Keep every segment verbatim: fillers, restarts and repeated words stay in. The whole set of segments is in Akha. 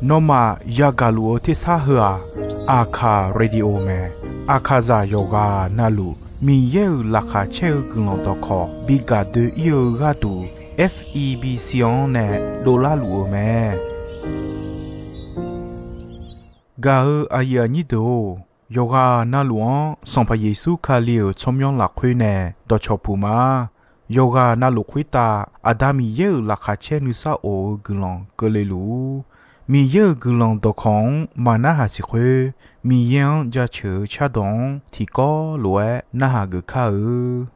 Nawmaf yagaq luf-eu tersar heu-aq, Aqkaq Radio mae. Aqkaqzaq yawqghaq navluf Miqyaer-euq laqkhaq caer-eu guiqlanq dawqkawq bi gaq doe-ir-eu gharduq, F E B C-anr nae dovlar luf-eu mae. Gaq-eu aqyuif aqnyir deuq-or, yawqghaq navluf-anr Sanqpaq Yeqsur Kali-euq tsawrmyanr lafkhoer nae dawqcawq puq ma. Yawqghaq navluf khoertav Aqda Miqyaer-euq laqkhaq caer nuisar of-eu guiqlanq keuvle luf-ur. Miqyaer-euq guiqlanq dawqkawq-anr maqnarhaq siq khoer, Miqyaer-anr jaceuq-eu cardawq-anr tiqkawv lof-aer narhaq geuf kar-eu.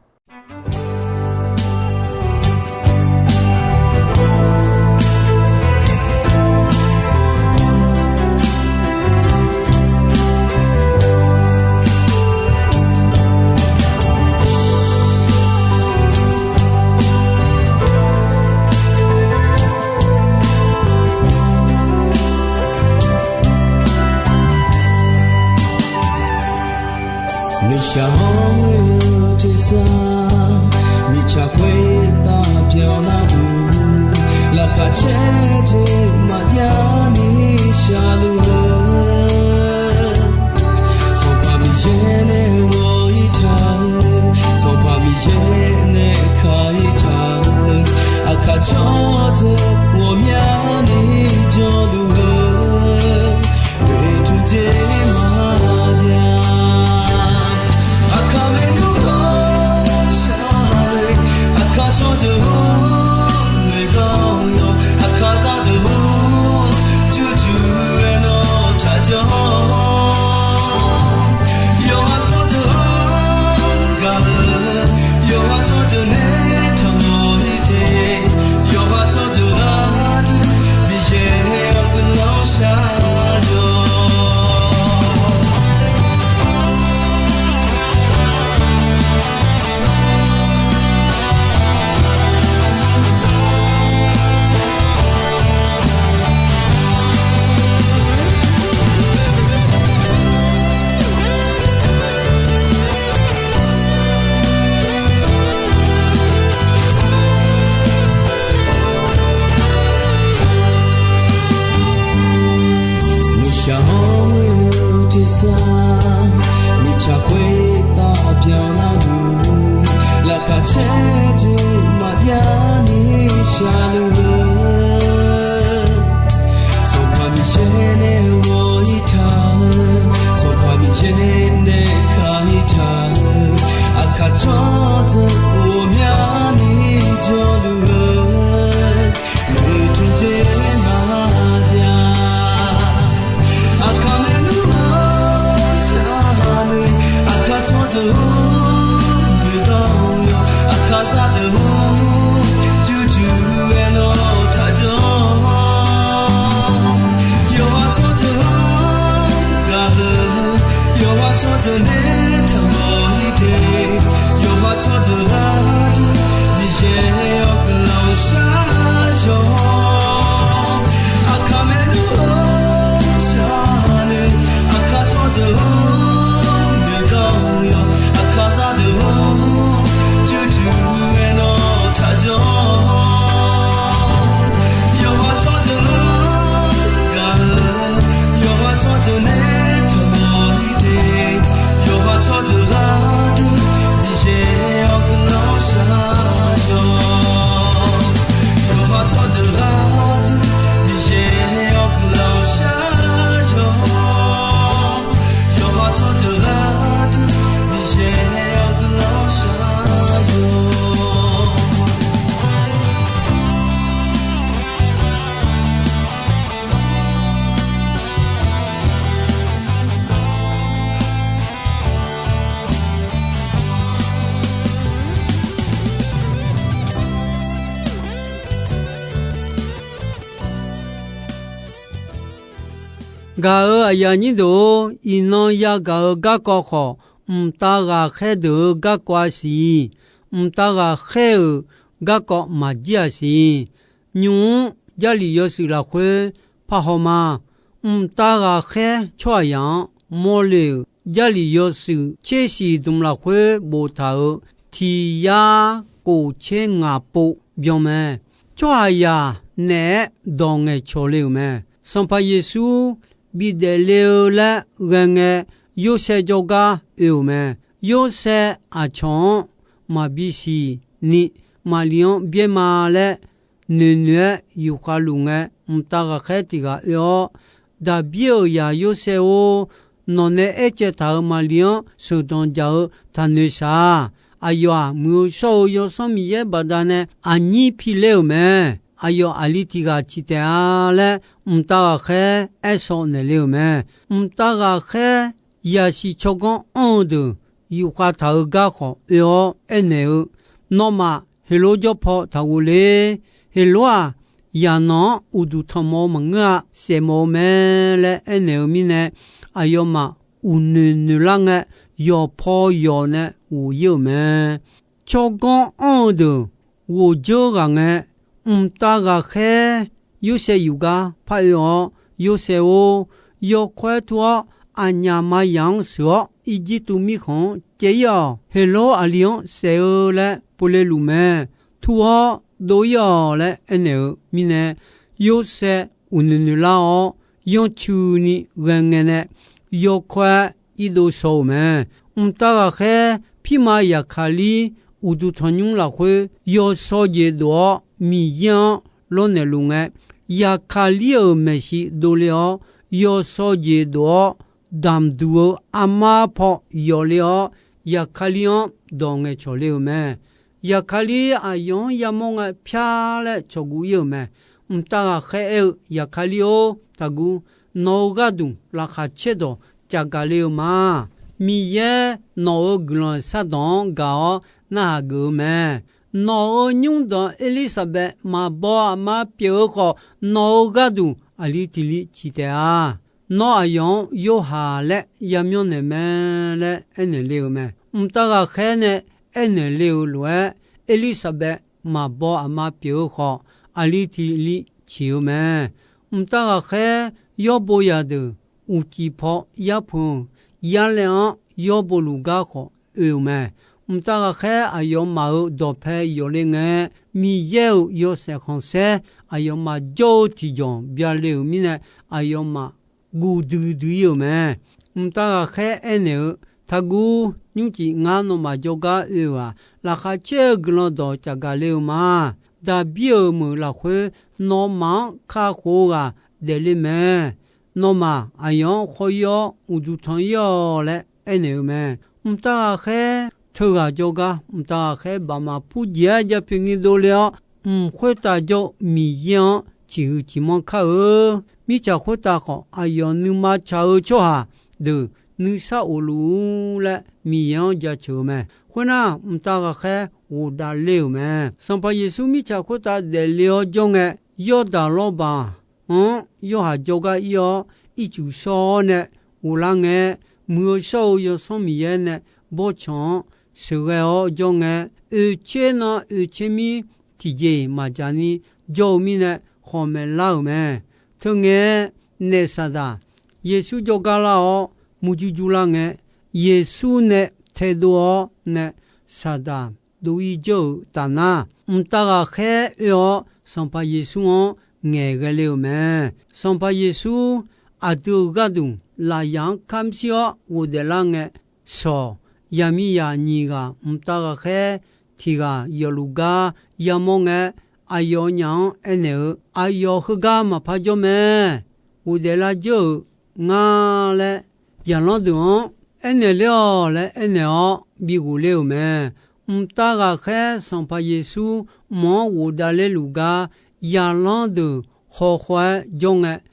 Nuishaq hawr-eu tersar, mirtsaq khoertav byanlar-eu, laqkhaq caer jeq maqjav ni shaqluf-eu, Sanqpaq Miqyaer nae ghawq-ir taq-eu, Sanqpaq Miqyaer nae ka-ir taq-eu, aqkaq tsawrdeuq ghawqmyani jawrluf-eu, oeqtmq jeq maqjav. Aqkaq maernmr ghawqshaq le, aqkaq tsawrdeuq-or, noeqgar-awr yawq, aqkaq zaqdeuq-or, jurjur-aer nawr taqjanr. Yawqha tsawrdeuq-anr gaq-eu, yawqha tsawrdeuq nae taqmawf-ir de, yawqha tsawrdeuq gharduq Miqyaer-awr guiqlanq shar-awq. Nuishaq hawr-eu tersar, mirtsaq khoertav byanlar-eu, laqkhaq caer jeq maqjav ni shaqluf-eu, Sanqpaq Miqyaer nae ghawq-ir taq-eu, Sanqpaq Miqyaer nae ka-ir taq-eu, aqkaq tsawrdeuq ghawqmyani jawrluf-eu, oeqtmq jeq maqjav. Aqkaq maernmr ghawqshaq le, aqkaq tsawrdeuq-or, noeqgar-awr yawq, aqkaq zaqdeuq-or, jurjur-aer nawr taqjanr. Yawqha tsawrdeuq-anr gaq-eu, yawqha tsawrdeuq nae taqmawf-ir de, yawqha tsawrdeuq gharduq Miqyaer-awr guiqlanq shar-awq. Aqkaq maernmr ghawqshaq le, aqkaq tsawrdeuq-or, noeqgar-awr yawq, aqkaq zaqdeuq-or, jurjur-aer nawr taqjanr. Yawqha tsawrdeuq-anr gaq-eu, yawqha tsawrdeuq nae taqmawf-ir de, yawqha tsawrdeuq gharduq Miqyaer-awr guiqlanq shar-awq. Yawqha tsawrdeuq gharduq Miqyaer-awr guiqlanq shar-awq. Yawqha tsawrdeuq gharduq Miqyaer-awr guiqlanq shar-awq. Gaq-euq aqyuif aqnyir deuq-or, iqnan yagaq-eu garkawv khawf, mqtav ghaqkhaer deuq-euq garkawv-a siq. Mqtav ghaqkhaer-euq garkawv maqjir-aq siq. Nymq-mr Jarlif yawshuif lafkhoer parhaw ma. Mqtav ghaqkhaer tsawrhaqzaq-anr mawrle-euq Jarlif yawshuif tser shiq dmq lafkhoer boftaq-euq tiq yar kof tser ngaq pov byan mae. Tsawrhaqzaq naeq-aer dawq ngaeqcawq le-euq mae. Sanqpaq Yeqsur bidaef le-eu laer ghae ngae, Yorsaev jawrgar oe-euq mae. Yorsaev aqcawq-anr maqbi siq ni Maqli-anr byaer ma laer noeqnoeq-aer yufkhav luf ngae, mqtav ghaqkhaer tiq ghaq oe-awr, Daqbir-euq zaq Yorsaev-or, nawq nae aercaev taq-euq Maqli-anr sheuqdanq dzaq-eu taqnoeq shaq-a. Aqyawf-aq, Muiq-eu shawr-eu Yawsanr Miqyaer baqdanae aqnyir piler-euq mae. Aqyawf aqli tiq ghaq ciq taef-a laer, mqtav ghaqkhaer aer shaw naeq le-euq mae. Mqtav ghaqkhaer yasiq tsawrganr anr-eu deuq yufkhav taq-eu gar khawf oe-awr aernaeq-eu, Nawmaf Heqlor jawr paw taqghov le. Heqlor-aq, yaqnanq-anr uqduq tanqmawf-eu maqngeur-a. Saefmawf-eu mae laer aernaeq-eu mirnae, aqyawfmaf uqnoeq noeqlar ngae, yawqpaw yawq nae ghof-ir-euq mae. Tsawrganr anr-eu deuq ghof dzeur ghaq ngae, mqtav ghaqkhaer Yorsaev yuf gar par oe-awr, Yorsaev-or, yawkawr-aer tur-awr, aqnyaf maqyaf-anr sheuq-awr, Irjirtuv mirkhanq-anr caev-ir-awq. Heqlor aqli-anr saef-eu laer povle luf mae. Tur-awr dov-ir-awq laer aernaeq-eu mirnae, Yorsaev uqnoeq noeqlar-awr, yanrcuini ghaengae nae yawkawr-aer irdov shaw-euq mae. Mqtav ghaqkhaer pirma Yaqkaqlir uqduq tanqnymr lafkhoer yawshawr jeq dof-awr, Miqyaer-anr lawrnaeq luf ngae, Yaqkaqlir-euq maeqshi dovle-awr, yawshawr jeq dof-awr, damqduq-eu armar paw yawfle-awr, Yaqkaqlir-anr dawq ngaeqcawq le-euq mae. Yaqkaqlir aqyawf-anr yamawr ngae, pyar laer cawqguv-ir-euq mae. Mqtav ghaqkhaer aer-eu, Yaqkaqlir-or, taqguv. Nawq-euq gharduq laqkhaq caerdawq caqgaq le-eu ma. Miqyaer nawq-euq guiqlanq shardanq-anr gaq-awr narhaq geuf-eu mae. Nawq-euq nymrdanq Erlirsaqbaev maqbaw aqma pyeuf-eu khawf, nawq-euq gharduq aqli tiq li ciq taef-a. Nawr aqyawf-anr Yorhaq laer yamyanr naeq mae laer aernaeq le-euq mae. Mqtav ghaqkhaer nae aernaeq le-euq lof-aer, Erlirsaqbaev maqbaw aqma pyeuf-eu khawf, aqli tiq li ciq-eu mae. Mqtav ghaqkhaer yawr bo zaqdeuq uqcif paw yarpeuq-eu yarlaev-anr yawr bo luf gar khawf oe-euq mae. Mqtav ghaqkhaer aqyawfmaf-euq dawqpae yawfle ngae, Miqyaer-euq yawshaef khanqsaer aqyawfmaf jawr-eu tiqjawq byale-euq mirnae, aqyawfmaf guv duidui-ir-euq mae. Mqtav ghaqkhaer aernaeq-eu, Taqguv. Nymrcif ngar nawmaf jawrgar oe-euq-aq, laqkhaq caer-eu guiqlanq dawq caqgaq le-eu ma. Daqbir-euq meuq lafkhoer nawmaf-anr kakhof-eu ghaq daefle mae. Nawmaf aqyawf-anr khawr-ir-awr uqduq tanq-ir-awq laer aernaeq-eu mae. Mqtav ghaqkhaer teughaq jawrgar, mqtav ghaqkhaer baqmaf purjeq-aer japyeuf ni dovle-awr, mq khoertav jawr-eu Miqyaer-anr ciqhuiq ciqmanr kar-eu. Mirtsaq khoertav khawf, aqyawf nuima tsaq-eu tsawrhaq deuq nuisar of luf-ur laer Miqyaer-anr jaceuq-eu mae. Khoernar, mqtav ghaqkhaer ghofdav ler-euq mae. Sanqpaq Yeqsur mirtsaq khoertav daefle-awr jawr ngae, Yawrdaq lawrbaq-anr Yorhaq jawrgar ir-awr, ircuf shawr-awr nae ghoflar ngae, Muiq-eu shawr-eu Yawsanr Miqyaer nae bawrtsanq-anr sheuqghae-awr jawr ngae, oeqtser nan oeqtser mir tiqjeq-iq maqdzaq ni jawr-eu mirnae khawqmaeq lar-euq mae. Teungae-aer, naef Saqdaq Yeqsur jawrgar lar-awr murjur jur lar ngae, Yeqsur nae taedov-awr nae Saqdaq dov-ir jawr-euq taf nar, mqtav ghaqkhaer oe-awr Sanqpaq Yeqsur-anr ngaeqghae le-euq mae. Sanqpaq Yeqsur aqdui-euq gharduq lafyaq-anr kamr shir-awr ghofdaef lar ngae, shawq, yaqmiqzaq nyiq ghaq mqtav ghaqkhaer tiq ghaq yawfluf gar yamawr ngae, aqyawfnyaf-anr aernaeq-eu, Aqyawf heugar maqpar jawr mae. Ghofdaef lar jawr-euq ngar laer, zaqlanr deuq-anr aernaeq ler-awq laer aernaeq-awr bighof ler-euq mae. Mqtav ghaqkhaer Sanqpaq Yeqsur mq-anr ghofdav ler luf gar, zaqlanr deuq khawkhaw-aer jawr ngae,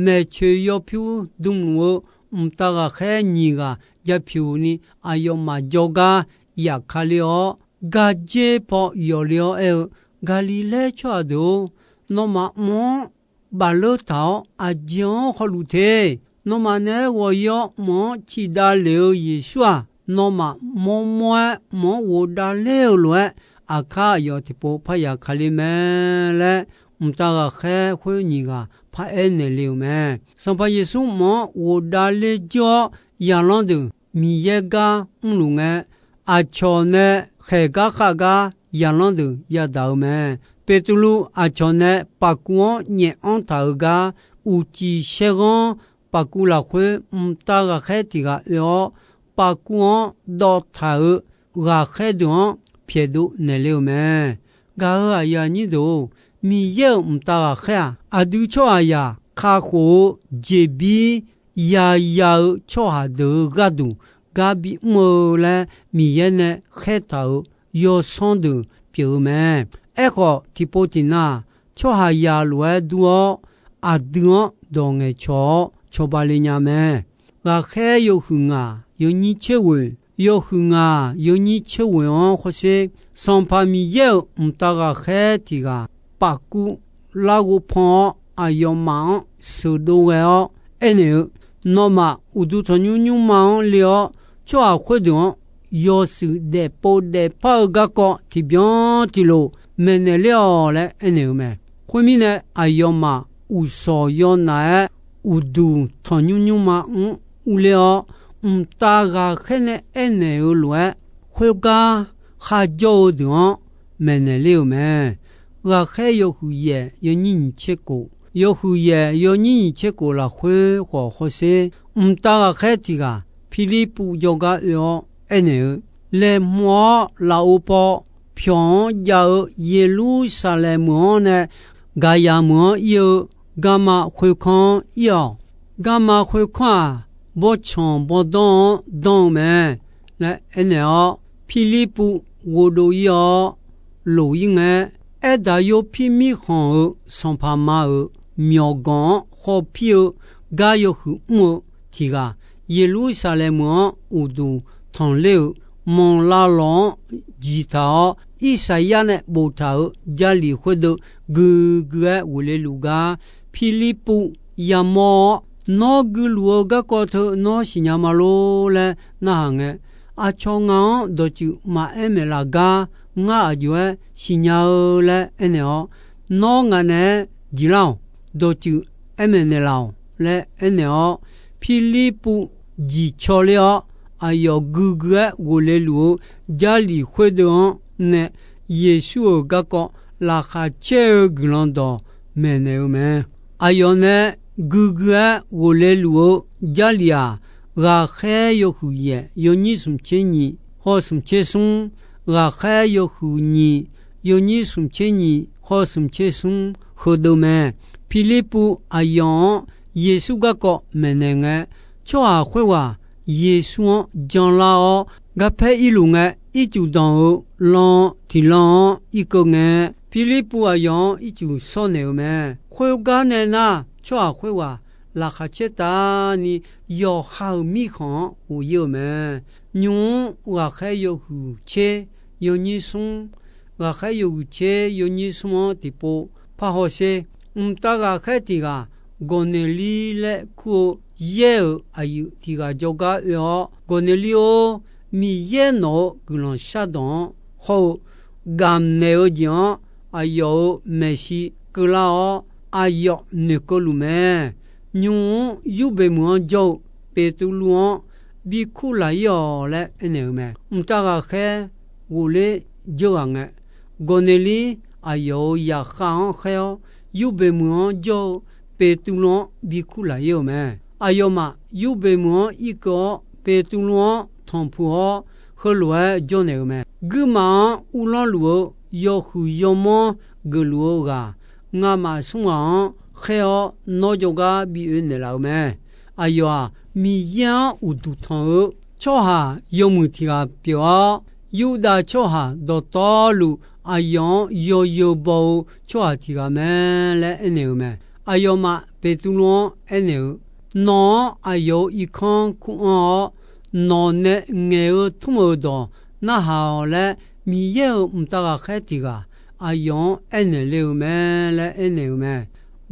maeqtsoeq yawpyur dmluf-eu mqtav ghaqkhaer nyiq ghaq japyuq ni aqyawfmaf jawrgar yaf ka ler-awr, gardzer paw yawfle-awr aer-eu, Gaqliqlaer tsawrhaq deuq-or, nawmaf mq-anr bafleur taq-awr aqjeq-anr hawluf te. Nawmaf naeq-aer ghawq-ir-awr mq-anr ciqdav lef-eu Yeqsur-aq, nawmaf mawrmawr-aer mq-anr ghofdav ler-eu lof-aer, aqkar aqyawf tiqpov parya ka ler mae laer, mqtav ghaqkhaer khoer nyiq ghaq paraer naeq le-euq mae. Sanqpaq Yeqsur mq-anr ghofdav ler jir-awr, zaqlanr deuq Miqyaer gar mrluf ngae, aqcawq nae khaeq gar khav gar zaqlanr deuq yadaq-eu mae. Beqtuvluv aqcawq nae paqkuv-anr nyaef anr taq-euq gar, uqcif shaerghanr paqkuv lafkhoer mqtav ghaqkhaer tiq ghaq oe-awr, paqkuv-anr dawv taq-euq ghaqkhaer deuq-anr pyaeqdov naeqle-euq mae. Gaq-euq aqyuif aqnyir deuq-or, Miqyaer-euq mqtav ghaqkhaer-aq, aqdui tsawrhaqzaq kakhof-eu jeqbir yaya-eu tsawrhaq deuq-euq gharduq gar bimr-eu laer Miqyaer nae khaertaq-euq yawsanr deuq pyeuf-eu mae. Aerkhawf, tiqpov tiqnav-aq, tsawrhaqzaq lof-aer dur-awr, aqdui-anr dawq ngaeqcawq-awr cawba le nya mae. Ghaqkhaer yawhuiq ngaq yawnyir tser ghoeq, yawhuiq ngaq yawnyir tser ghoeq-anr hawsher, Sanqpaq Miqyaer-euq mqtav ghaqkhaer tiq ghaq paqkuv larghov pan-awr, aqyawfmaf-anr sheuqdov ghae-awr aernaeq-eu, Nawmaf uqduq tanqnymr nymrma-anr le-awr, tsawrhaq khoerdeuq-anr yawshuif daefpov daefpar-eu garkawv tiqbyan tiqlof maeqnaeq ler-awq laer aernaeq-eu mae. Khoermirnae, aqyawfmaf uqshawq yawnaf-aer uqduq tanqnymr nymrma-anr urler-awr, mqtav ghaqkhaer nae aernaeq-eu lof-aer, khoergar kharjawr-eu deuq-anr maeqnaeq ler-euq mae. Ghaqkhaer yawhuiq yaef yawnyir nyiq tser kof, yawhuiq yaef yawnyir nyiq tser kof lafkhoer khawf hawsher, mqtav ghaqkhaer tiq ghaq Pirlirpuv jawrgar oe-awr aernaeq-eu, Laeqhmq-awr lafov paw pyawq-anr jav-eu Yeqlursaqlaeq meuq-anr nae Gaqyaq meuq-anr ir-eu garma khoerkanr-anr ir-awq. Garma khoerkanr-aq, bawrtsanq bawrdanr-anr danr-eu mae laer aernaeq-awr, Pirlirpuv ghovdov ir-awr loq ir ngae, Aerdaq Yorpir mirkhanq-euq sanqpaq ma-euq myawqganq-anr khawpir-eu gar yawhuiq mr-eu tiq ghaq, Yeqlursaqlaeq meuq-anr uqduq tanqler-euq manqlav lawq-anr jiqtaq-awr, Irsaqyar nae boftaq-euq Jarlif khoerdeuv guiqguiq-aer ghofle luf gar Pirlirpuv yamawr-awr, Nawr guiluf-eu garkawv teu nawr siqnya ma lor laer narhaq ngae, Aqcawq ngaq-anr dawqtsuif maqaer maeqlaf gar ngar aqjox-aer siqnya-eu laer aernaeq-awr, Nawr ngaq naeq-aer jeqlar-awq. Dawqtsuif aer maeqnaeq laf-awq laer aernaeq-awr, Pirlirpuv jiqcaw ler-awr, aqyawf guiqguiq-aer ghofle luf-eu Jarlif khoerdeuv-anr nae Yeqsur-euq garkawv laqkhaq caer-eu guiqlanq dawq maeqnaeq-eu mae. Aqyawf nae guiqguiq-aer ghofle luf-eu Jarlif-aq, ghaqkhaer yawhuiq yaef yawnyir smq tser nyiq haw smq tser smr, ghaqkhaer yawhuiq nyiq yawnyir smq tser nyiq haw smq tser smr heudeuv mae. Pirlirpuv aqyawf-anr Yeqsur garkawv maeqnaeq ngae, tsawrhaq khoerghaq Yeqsur-anr janlar-awr, garpaer irluf ngae, ircuf danq-eu lan tiq lan-anr irkeuv ngae, Pirlirpuv aqyawf-anr ircuf shawrnaeq-eu mae. Khoergar nae nar, tsawrhaq khoerghaq laqkhaq caer taf ni yawqha-euq mirkhanq-anr ghof ir-eu mae. Nymq-mr ghaqkhaer yawhuiq tser yawnyir smr, ghaqkhaer yawhuiq tser yawnyir smr-anr tiqpov par hawsher. Mqtav ghaqkhaer tiq ghaq Gawqneqlir laer kur-eu yaer-euq aqyuif tiq ghaq jawrgar oe-awr, Gawqneqlir-or, Miqyaer nawq-euq guiqlanq shardawq-anr hawr-eu gamq naeq-eu jeq-anr aqyawf-euq maeqshi keuvlar-awr, aqyawf noeqkeuv luf mae. Nymq-mr Yurbeq meuq-anr jawr-eu Beqtuvluv-anr bi kur laq ir-awq laer aernaeq-eu mae. Mqtav ghaqkhaer ghofler dzeur ghaq ngae, Gawqneqlir aqyawf-euq zaqkhav-anr khaer-awr, Yurbeq meuq-anr jawr-eu Beqtuvluv-anr bi kur laq ir-euq mae. Aqyawfmaf Yurbeq meuq-anr irkeuv-awr, Beqtuvluv-anr tanqpuq-awr, heulof-aer jawrnaeq-eu mae. Guirmaf-anr uvlanr luf-eu yawhuiq yawmanr geufluf-eu ghaq, ngamaf smr ghaq-anr khaer-awr nawr jawrgar bi oe naeqlaf-eu mae. Aqyawf-aq, Miqyaer-anr uqduq tanq-eu tsawrhaq yawmuiq tiq ghaq pyeuf-awr, Yurdav tsawrhaq dawqtawvluf aqyawf-anr yawzeu baw-eu tsawrhaq tiq ghaq mae laer aernaeq-eu mae. Aqyawfmaf Beqtuvluv-anr aernaeq-eu, Nawq-anr aqyawf-euq irkanr kur anr-awr, nawq nae ngaeq-eu tmr-euq dawq narhaq-awq laer, Miqyaer-euq mqtav ghaqkhaer tiq ghaq aqyawf-anr aernaeq le-eu mae laer aernaeq-eu mae.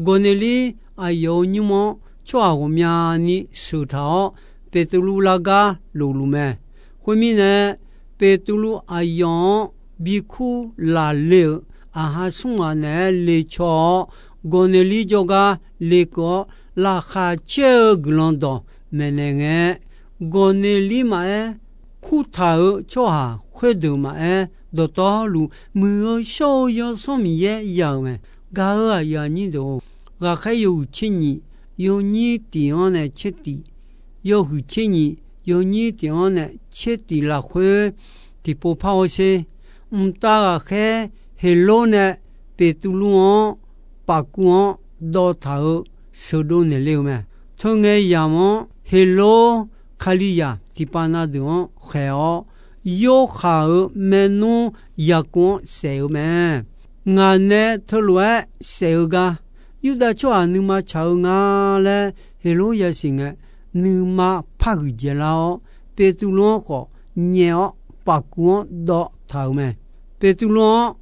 Gawqneqlir aqyawf-euq nymr-anr tsawrhaq ghawqmyani sheuqtaq-awr, Beqtuvluv lagar lofluf mae. Khoermirnae, Beqtuvluv aqyawf-anr bi kur laqle-euq aqha smr ghaq naeq-aer le caw-awr, Gawqneqlir jawrgar lekeuv-awr, laqkhaq caer-eu guiqlanq dawq maeqnaeq ngae, Gawqneqlir maqaer, kurtaq-euq tsawrhaq khoerdeuq maqaer, dawqtawvluf muiq-eu shawr-eu Yawsanr Miqyaer ya-euq mae. Gaq-euq aqyuif aqnyir deuq-or, ghaqkhaer yawhuiq tser nyiq, yawnyir tiq-anr nae tser tiq, yawhuiq tser nyiq, yawnyir tiq-anr nae tser tiq lafkhoer tiqpov par-awr sher. Mqtav ghaqkhaer Heqlor nae Beqtuvluv-anr pafkuv-anr dawv taq-euq sheuqdov naeq le-eu mae. Teungae yamq-anr Heqlor Kalizaq tiqpav na deuq-anr khaeq-awr, Yorhaq-euq maernmr Yaqkov-anr saef-eu mae. Ngaq nae teulof-aer saef-eu gar, Yurdav tsawrhaq nuima tsaq-eu nga laer Heqlor yasiq ngae, nuima parhuiq dzaeqlar-awr, Beqtuvluv-anr khawf nyaef-awr pafkuv-anr dawv taq-euq mae. Beqtuvluv-anr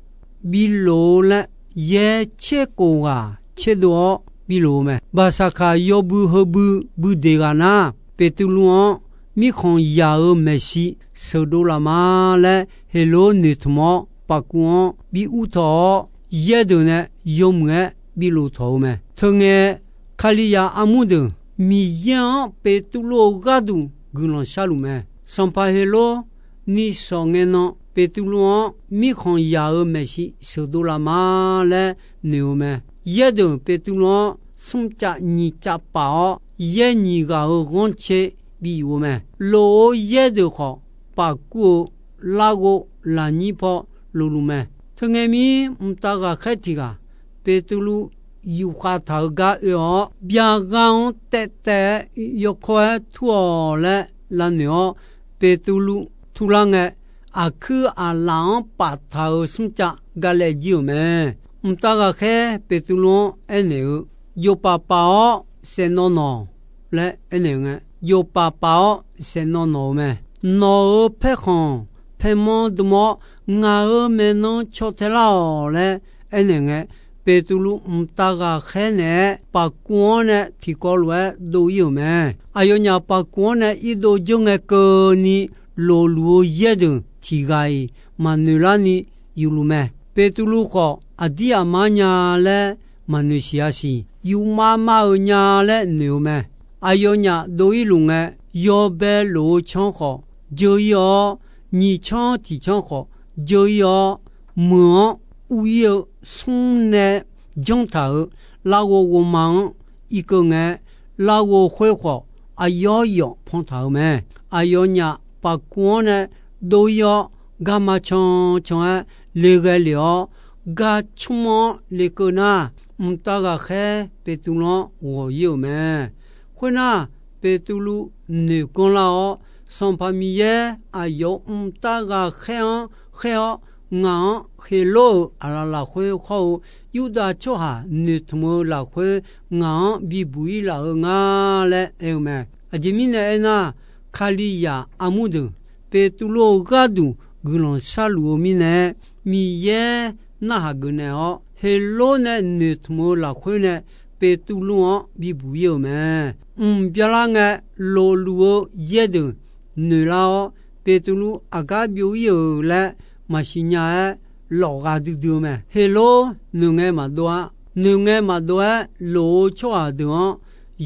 bi loq-eu laer yaer tser khof ghaq tserdov-awr bi loq-eu mae. Baqsaqkaq yawbui heubui bui deq ghaq nar, Beqtuvluv-anr mirkhanq yaq-euq maeqshi sheuqdov laf ma laer Heqlor noeqtmq-awr pafkuv-anr bi ur tawq-awr, yaer deuq nae yawmuiq-aer bi loq tawq-eu mae. Teungae Kalizaq armur deuq Miqyaer-anr Beqtuvluv-euq gharduq guiqlanq sharluf mae. Sanqpaq Heqlor nishawq ngae nan Beqtuvluv-anr mirkhanq yaq-euq maeqshi sheuqdov laf ma laer noeq-eu mae. Yaer deuq Beqtuvluv-anr smrcav nyiq cav paf-awr, yaer nyiq ghaq-euq ghanrcae bi yuf-eu mae. Lof-eu yaer deuq khawf, pafkuv-eu larghov lafnyir paw lofluf mae. Teungae mir mqtav ghaqkhaer tiq ghaq Beqtuvluv yufkhav taq-euq gar oe-awr, byar ghar-anr taev taev-aer yawkawr-aer tur-awq laer lavnoeq-awr, Beqtuvluv turlar ngae, aqkuir aqlaf-anr paftaq-euq smrcav galaev jir-euq mae. Mqtav ghaqkhaer Beqtuvluv-anr aernaeq-eu, Jofpaf paf-awr saeqnawv nawq laer aernaeq-eu ngae, jofpaf paf-awr saeqnawv nawq-eu mae. Nawq-euq paerkhanq paermanr dm-awr, ngaq-euq maeqnan caw tae lar-awq laer aernaeq ngae, Beqtuvluv mqtav ghaqkhaer naeq-aer pafkuv-anr nae tiqkawv lof-aer dov-ir-euq mae. Aqyawfnyaf pafkuv-anr nae irdov dzeur ngae keuvni, lofluf-eu yaer deuq tiq ghaq-iq maqnoeq larni yufluf mae. Beqtuvluv khawf, aqdir aqmar nya laer maqnoeq siq-a siq, yufmav mav-euq nya laer noeq-eu mae. Aqyawfnyaf dov-ir luf ngae, yawbae lof-eu canr khawf dzeur-ir-awr, nyiq canr tiq canr khawf dzeur-ir-awr, meuq-anr ur-ir-eu smr nae janr taq-euq larghov ghovma-anr irkeuv ngae, larghov khoer khawf aqyawf yawf pan taq-euq mae. Aqyawfnyaf pafkuv-anr nae dov-ir-awr, garma can can-aer le ghae lef-awr, gar cmr-anr lekeuv nar, mqtav ghaqkhaer Beqtuvluv-anr ghawq-ir-euq mae. Khoernar, Beqtuvluv noeq ganr lar-awr, Sanqpaq Miqyaer aqyawf-euq mqtav ghaqkhaer-anr khaer-awr, ngaq-anr Heqlor-euq aqlaf lafkhoer khawr-eu Yurdav tsawrhaq noeqtmq-eu lafkhoer ngaq-anr bibuq-ir laf-eu nga laer aer-eu mae. Aqjeq mirnae aernar, Kalizaq armur deuq Beqtuvluv-euq gharduq guiqlanq sharluf-eu mirnae, Miqyaer narhaq geuf naeq-awr, Heqlor nae noeqtmq-eu lafkhoer nae Beqtuvluv-anr bibuq-ir-euq mae. Mq byalar ngae, lofluf-eu yaer deuq noeqlar-awr, Beqtuvluv aqgar byov-ir-euq laer maqsiq nya-aer, lawfghaq duidui-eu mae. Heqlor noeqngae maqdov-a. Noeqngae maqdov-aer lof-eu tsawrhaq deuq-anr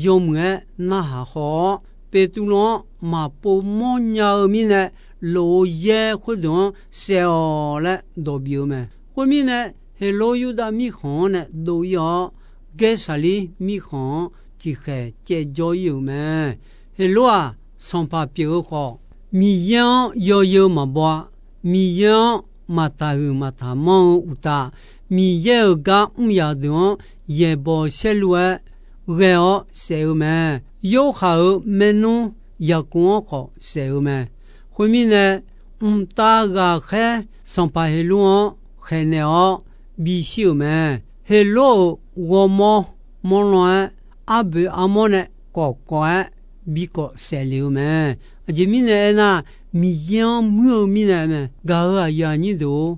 yawmuiq-aer narhaq haw-awr, Beqtuvluv-anr maqpov mawrnya-eu mirnae, lof-eu yaer khoerdeuq-anr saef-awq laer dawq bif-eu mae. Khoermirnae, Heqlor Yurdav mirkhanq-anr nae dov-ir-awr, Gaersaqlir mirkhanq-anr tiqkhaeq caevjawr-ir-euq mae. Heqlor-aq, sanqpaq pyeuf-eu khawf, Miqyaer-anr yawzeu maqbaw-a. Miqyaer-anr maqtaqhuiq maqtaqmanr-eu uqtaf, Miqyaer-euq gar mr yaq deuq-anr yaeqbawq saerlu-aer ghae-awr saef-eu mae. Yorhaq-euq maernmr Yaqkov-anr khawf saef-eu mae. Khoermirnae, mqtav ghaqkhaer sanqpaq Heqlor-anr khaeqnaeq-awr bishir-euq mae. Heqlor-euq ghawrmawr mawrlan-aer, arboeq armawr nae kawf kawf-aer bikawf saef lef-eu mae. Aqjeq mirnae aernar, Miqyaer-anr muir-eu mirnae mae. Gaq-euq aqyuif aqnyir deuq-or,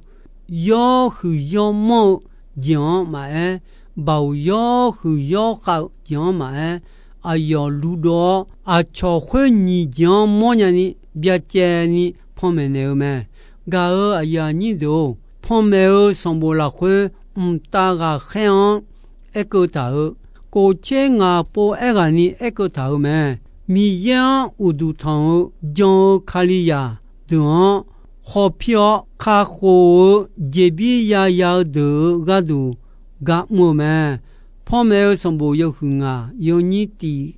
yawr huiq yawr manr-eu jeq-anr maqaer, baoq yawr huiq yawr khav-eu jeq-anr maqaer, aqyawf luvdov-awr, aqcawq khoer nyiq jeq-anr mawrnya ni byacaevni panmaeq naeq-eu mae. Gaq-euq aqyuif aqnyir deuq-or, panmaeq-eu sanqbof lafkhoer mqtav ghaqkhaer-anr aerkeuv taq-euq, kof tser ngaq pov aerghaq ni aerkeuv taq-euq mae. Miqyaer-anr uqduq tanq-eu jan-eu Kalizaq deuq-anr khawf pir-awr, kakhof-eu jeqbir yaya-eu deuq-euq gharduq gar mr-eu mae. Panmaeq-eu sanqbof yawhuiq ngaq yawnyir tiq,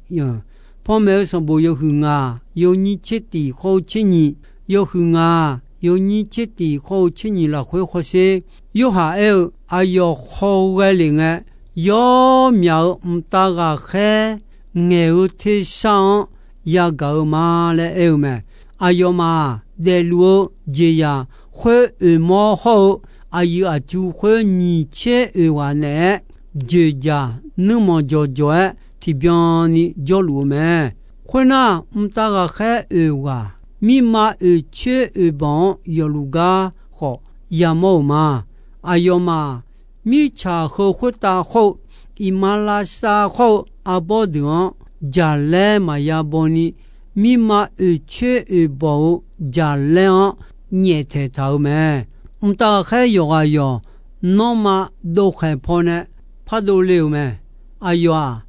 Panmaeq-eu sanqbof yawhuiq ngaq yawnyir tser tiq khawr-eu tser nyiq, yawhuiq ngaq yawnyir tser tiq khawr-eu tser nyiq lafkhoer hawsher. Yorhaq aer-eu, aqyawf khawghae lef ngae, yawr myaq-eu mqtav ghaqkhaer ngaeq-eu tersar-anr yagaq-eu ma laer aer-eu mae. Aqyawfmaf-aq, daefluf-eu jeqzaq khoer oeqmawr hawr-eu aqyuif aqtsu khoer nyiq tser oeq ghaq naeq-aer, joeqjaq nuirmanq jawqjawq-aer tiqbyan ni jawrluf-eu mae. Khoernar, mqtav ghaqkhaer oeq ghaq, mirma oeqcoer oeqbanq-anr yawfluf gar khawf yamawr-euq ma. Aqyawfmaf, mirtsaq heu khoertav hawr-eu, iqmalavshav hawr-eu arbawr deuq-anr jaqlaer maqya baw ni, mirma oeqcoer oeqbanq-eu jaqlaer-anr nyaeftaeq taq-euq mae. Mqtav ghaqkhaer yawqghaq yawq nanrma dovkhaeq pawnae pardov le-euq mae. Aqyawf-aq,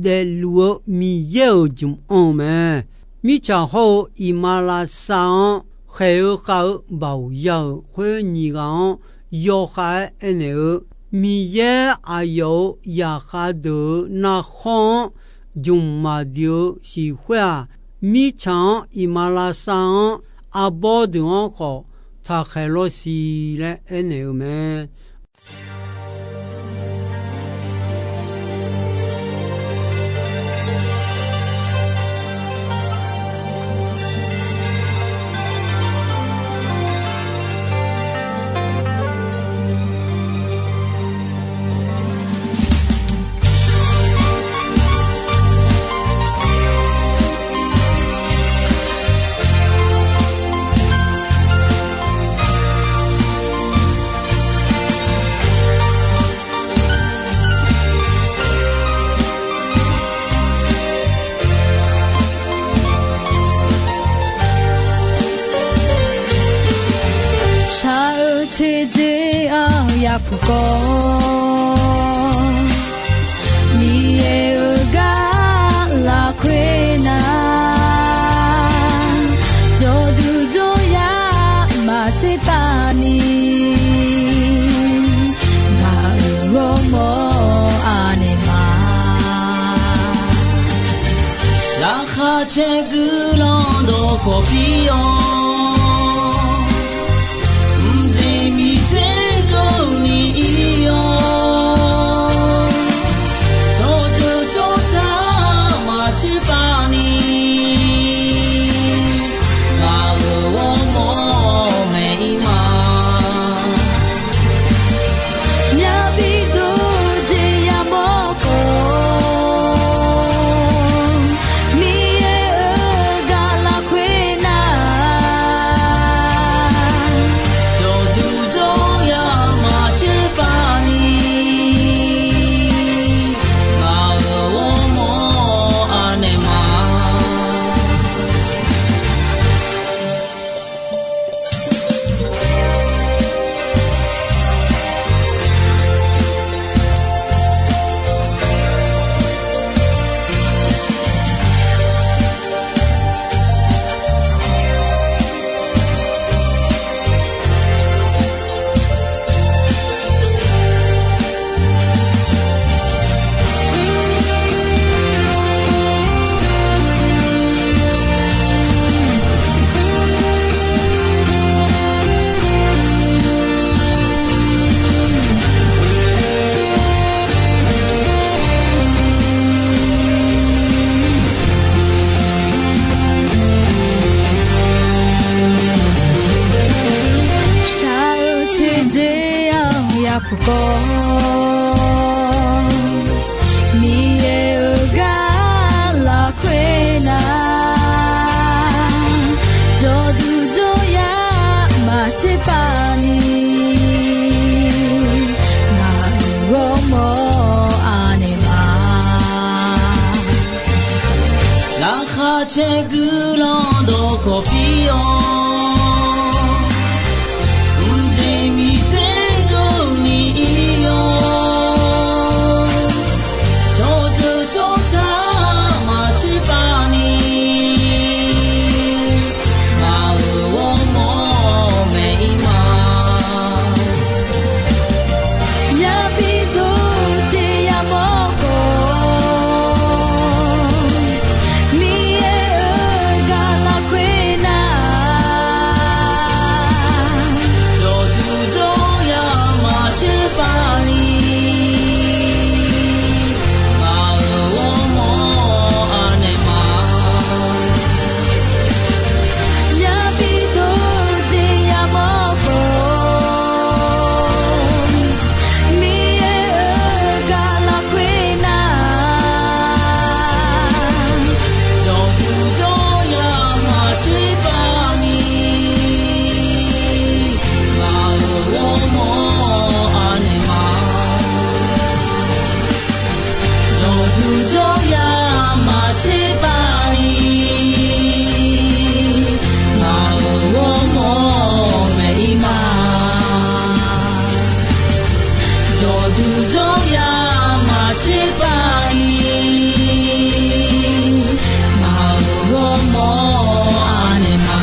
daefluf-eu Miqyaer-euq jmq anr-eu mae. Mirtsaq hawr-eu iqmalavshav-anr khaeq-eu khav-eu baoq ya-euq khoer nyiq ghaq-anr yawkhav-aer aernaeq-eu, Miqyaer aqyawf-euq zaqkhav deuq-euq narkhawr-anr jmq maqdui-eu siq khoer-aq, mirtsaq-anr iqmalavshav-anr arbawr deuq-anr khawf taqkhaeq lawr siq laer aernaeq-eu mae. Shaq-eu teudzer-anr yapuq kawv, Miqyaer-euq gar lafkhoer nar, jawrduq jawryar maqtser pav ni, ngaq-euq ghawrmawr anaeq ma. Laqkhaq caer guiqlanq dawqkawq pir-awr, mqjeq miqter keuvni ir-awr, tsawrjeuq tsawrca maqtser pav ni, ngaq-euq ghawrmawr maeq ir ma. Yabi dov jeq yamawr khawf, Miqyaer-euq gar lafkhoer nar, jawrduq jawryar maqtser pav ni, ngaq-euq ghawrmawr anaeq ma. Shaq-eu teudzer-anr yapuq kawv, Miqyaer-euq gar lafkhoer nar, jawrduq jawryar maqtser pav ni, ngaq-euq ghawrmawr anaeq ma. Laqkhaq caer guiqlanq dawqkawq pir-awr, mqjeq miqter keuvni ir-awr, tsawrjeuq tsawrca maqtser pav ni, ngaq-euq ghawrmawr Duqjawr ya maqtser bani, ngaq-euq ghawrmawr maeq-ir ma. Jawqduq jawr ya maqtser bani, ngaq-euq ghawrmawr anaeq ma.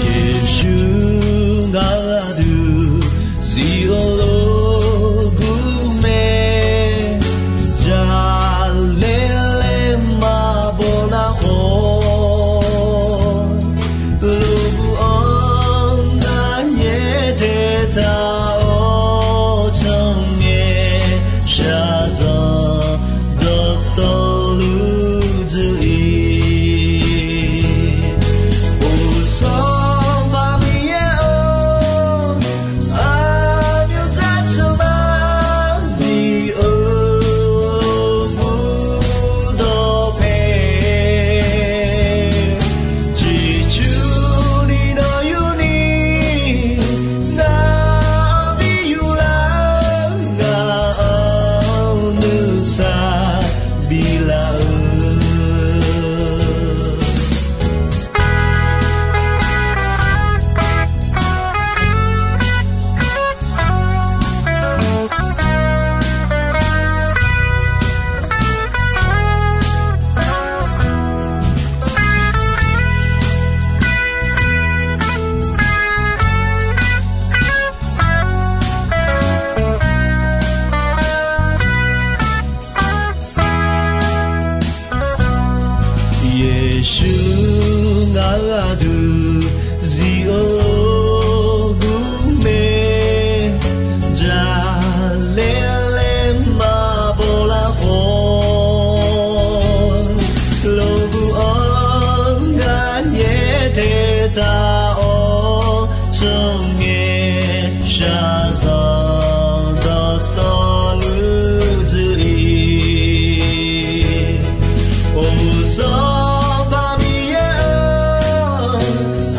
Yeqsur ngar gharduq zif-eu lof gur mae. Jaqlaer laer maqbaw nar khawf, lof gur-anr ngar nyaer daetaq-awr, tsawrngae shaqzanq dawqtawvluf dzuif-ir. Uqsanq bar Miqyaer-or, aqmyanluf tsawrhaq zif-eu mur dawqpae, ciqcurni nawr yurni, ngaq-anr bi yurlar, ngaq-anr nuisar biflaf-eu. Yeqsur ngar gharduq zif-eu lof gur mae. Jaqlaer laer maqbaw lar khawf, lof gur-anr ngar nyaer daetaq-awr, tsawrngae shaqzanq dawqtawvluf dzuif-ir. Uqsanq bar Miqyaer-or,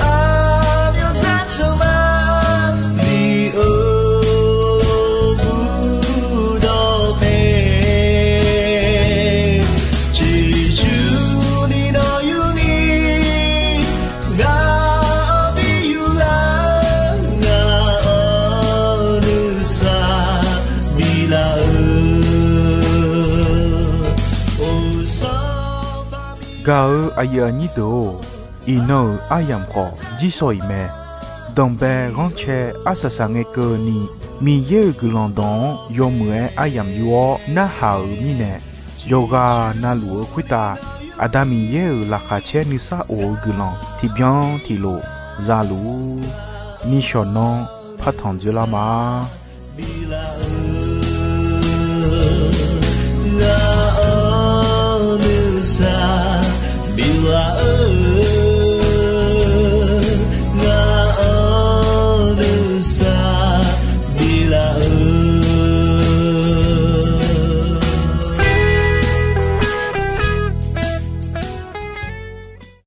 aqmyanluf tsawrhaq zif-eu mur dawqpae, ciqcurni nawr yurni, ngaq-anr bi yurlar, ngaq-anr nuisar biflaf-eu. Uqsanq bar Miqyaer. Gaq-eu aqyuif aqnyir deuq-or, iqnan-euq aryamq khawf jirsawq iq mae. Danqbae ghanrcae arsaq saq ngae keuvni, Miqyaer-euq guiqlanq dawq-anr yawmuiq-aer aryamq yur-awr narhaq-euq mirnae, yawqghaq navluf-eu khoertav Aqda Miqyaer-euq laqkhaq caer nuisar of-eu guiqlanq tiqbyan tiqlof za luf-ur. Nishawq nanr partanq dzoerlar ma.